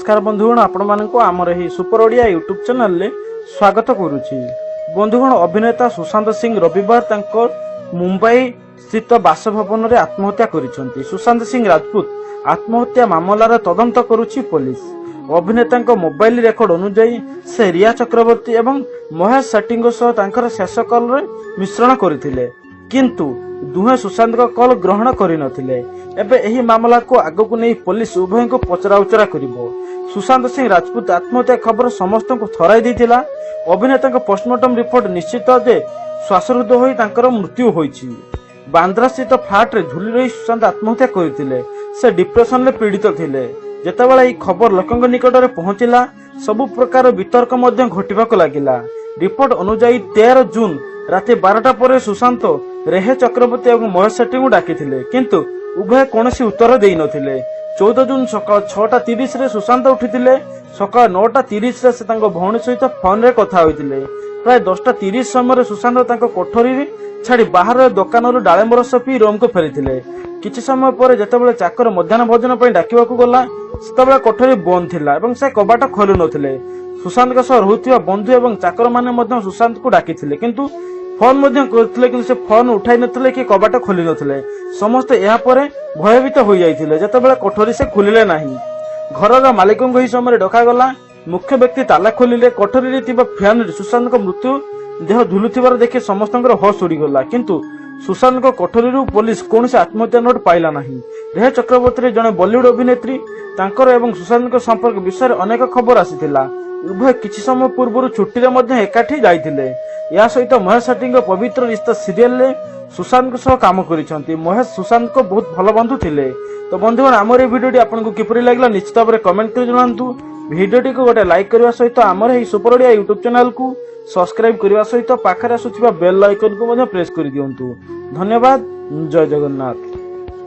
ନମସ୍କାର ବନ୍ଧୁଗଣ, ଆପଣମାନଙ୍କୁ ଆମର ଏହି ସୁପର ଓଡ଼ିଆ ୟୁଟ୍ୟୁବ୍ ଚ୍ୟାନେଲରେ ସ୍ୱାଗତ କରୁଛି। ବନ୍ଧୁଗଣ, ଅଭିନେତା ସୁଶାନ୍ତ ସିଂ ରବିବାର ତାଙ୍କ ମୁମ୍ବାଇ ସ୍ଥିତ ବାସଭବନରେ ଆତ୍ମହତ୍ୟା କରିଛନ୍ତି। ସୁଶାନ୍ତ ସିଂ ରାଜପୁତ ଆତ୍ମହତ୍ୟା ମାମଲାର ତଦନ୍ତ କରୁଛି ପୋଲିସ। ଅଭିନେତାଙ୍କ ମୋବାଇଲ ରେକର୍ଡ ଅନୁଯାୟୀ, ସେ ରିୟା ଚକ୍ରବର୍ତ୍ତୀ ଏବଂ ମହେଶ ସେଟ୍ଟୀଙ୍କ ସହ ତାଙ୍କର ଶେଷ କଲରେ ମିଶ୍ରଣ କରିଥିଲେ, କିନ୍ତୁ ଦୁହେଁ ସୁଶାନ୍ତଙ୍କ କଲ୍ ଗ୍ରହଣ କରିନଥିଲେ। ଏବେ ଏହି ମାମଲାକୁ ଆଗକୁ ନେଇ ପୋଲିସ ଉଭୟଙ୍କୁ ପଚରାଉଚରା କରିବ। ସୁଶାନ୍ତ ସିଂ ରାଜପୁତ ଆତ୍ମହତ୍ୟା ଖବର ସମସ୍ତଙ୍କୁ ଥରାଇ ଦେଇଥିଲା। ଅଭିନେତାଙ୍କ ପୋଷ୍ଟମର୍ଟମ ରିପୋର୍ଟ ନିଶ୍ଚିତ ଯେ ଶ୍ୱାସରୁଦ୍ଧ ହୋଇ ତାଙ୍କର ମୃତ୍ୟୁ ହୋଇଛି। ବାନ୍ଦ୍ରାସ୍ଥିତ ଫ୍ଲାଟରେ ଝୁଲି ରହି ସୁଶାନ୍ତ ଆତ୍ମହତ୍ୟା କରିଥିଲେ। ସେ ଡିପ୍ରେସନରେ ପୀଡ଼ିତ ଥିଲେ। ଯେତେବେଳେ ଏହି ଖବର ଲୋକଙ୍କ ନିକଟରେ ପହଞ୍ଚିଲା, ସବୁ ପ୍ରକାର ବିତର୍କ ମଧ୍ୟ ଘଟିବାକୁ ଲାଗିଲା। ରିପୋର୍ଟ ଅନୁଯାୟୀ, 13 ଜୁନ ରାତି 12ଟା ପରେ ସୁଶାନ୍ତ ରେହ ଚକ୍ରବର୍ତ୍ତୀ ଏବଂ ମହେଶ ସେଟ୍ଟୀଙ୍କୁ ଡାକିଥିଲେ, କିନ୍ତୁ ଉଭୟ କୌଣସି ଉତ୍ତର ଦେଇନଥିଲେ। 14 ଜୁନ ସକାଳ 6ଟା 30ରେ ସୁଶାନ୍ତ ଉଠିଥିଲେ। ସକାଳ 9ଟା 30ରେ ସେ ତାଙ୍କ ଭଉଣୀ ସହିତ ଫୋନରେ କଥା ହୋଇଥିଲେ। ପ୍ରାୟ 10ଟା 30 ସମୟରେ ସୁଶାନ୍ତ ତାଙ୍କ କୋଠରୀରେ ଛାଡ଼ି ବାହାର ଦୋକାନରୁ ଡାଳିମ୍ବ ରସ ପିଇ ରୁମକୁ ଫେରିଥିଲେ। କିଛି ସମୟ ପରେ ଯେତେବେଳେ ଚାକର ମଧ୍ୟାହ୍ନ ଭୋଜନ ପାଇଁ ଡାକିବାକୁ ଗଲା, ସେତେବେଳେ କୋଠରୀ ବନ୍ଦ ଥିଲା ଏବଂ ସେ କବାଟ ଖୋଲୁ ନଥିଲେ। ସୁଶାନ୍ତଙ୍କ ସହ ରହୁଥିବା ବନ୍ଧୁ ଏବଂ ଚାକରମାନେ ମଧ୍ୟ ସୁଶାନ୍ତଙ୍କୁ ଡାକିଥିଲେ, କିନ୍ତୁ ଫୋନ ମଧ୍ୟ କରିଥିଲେ, କିନ୍ତୁ ସେ ଫୋନ ଉଠାଇ ନଥିଲେ କି କବାଟ ଖୋଲି ନଥିଲେ। ସମସ୍ତେ ଏହାପରେ ଭୟଭୀତ ହୋଇଯାଇଥିଲେ, ଯେତେବେଳେ କୋଠରୀ ସେ ଖୋଲିଲେ ନାହିଁ। ଘରର ମାଲିକଙ୍କୁ ଏହି ସମୟରେ ଡକାଗଲା। ମୁଖ୍ୟ ବ୍ୟକ୍ତି ତାଲା ଖୋଲିଲେ। କୋଠରୀରେ ଥିବା ଫ୍ୟାନରେ ସୁଶାନ୍ତଙ୍କ ମୃତ ଦେହ ଝୁଲୁଥିବାର ଦେଖି ସମସ୍ତଙ୍କର ହୋଶ ଉଡ଼ିଗଲା। କିନ୍ତୁ ସୁଶାନ୍ତଙ୍କ କୋଠରୀରୁ ପୋଲିସ କୌଣସି ଆତ୍ମହତ୍ୟା ନୋଟ ପାଇଲା ନାହିଁ। ରେହ ଚକ୍ରବର୍ତ୍ତୀ ଜଣେ ବଲିଉଡ ଅଭିନେତ୍ରୀ। ତାଙ୍କର ଏବଂ ସୁଶାନ୍ତଙ୍କ ସମ୍ପର୍କ ବିଷୟରେ ଅନେକ ଖବର ଆସିଥିଲା। ଉଭୟ କିଛି ସମୟ ପୂର୍ବରୁ ଛୁଟିରେ ମଧ୍ୟ ଏକାଠି ଯାଇଥିଲେ। ଏହା ସହିତ ମହେଶ ସେଟ୍ଟୀଙ୍କ ପବିତ୍ର ରିସ୍ତା ସିରିଏଲରେ ସୁଶାନ୍ତଙ୍କ ସହ କାମ କରିଛନ୍ତି। ମହେଶ ସୁଶାନ୍ତଙ୍କ ବହୁତ ଭଲ ବନ୍ଧୁ ଥିଲେ। ତ ବନ୍ଧୁଗଣ, ଆମର ଏହି ଭିଡ଼ିଓଟି ଆପଣଙ୍କୁ କିପରି ଲାଗିଲା, ନିଶ୍ଚିତ ଭାବରେ କମେଣ୍ଟ କରି ଜଣାନ୍ତୁ। ଭିଡ଼ିଓଟିକୁ ଗୋଟେ ଲାଇକ୍ କରିବା ସହିତ ଆମର ଏହି ସୁପର ଓଡ଼ିଆ ୟୁଟ୍ୟୁବ ଚ୍ୟାନେଲକୁ ସବସ୍କ୍ରାଇବ କରିବା ସହିତ ପାଖରେ ଆସୁଥିବା ବେଲ୍ ଆଇକନକୁ ମଧ୍ୟ ପ୍ରେସ୍ କରିଦିଅନ୍ତୁ। ଧନ୍ୟବାଦ। ଜୟ ଜଗନ୍ନାଥ।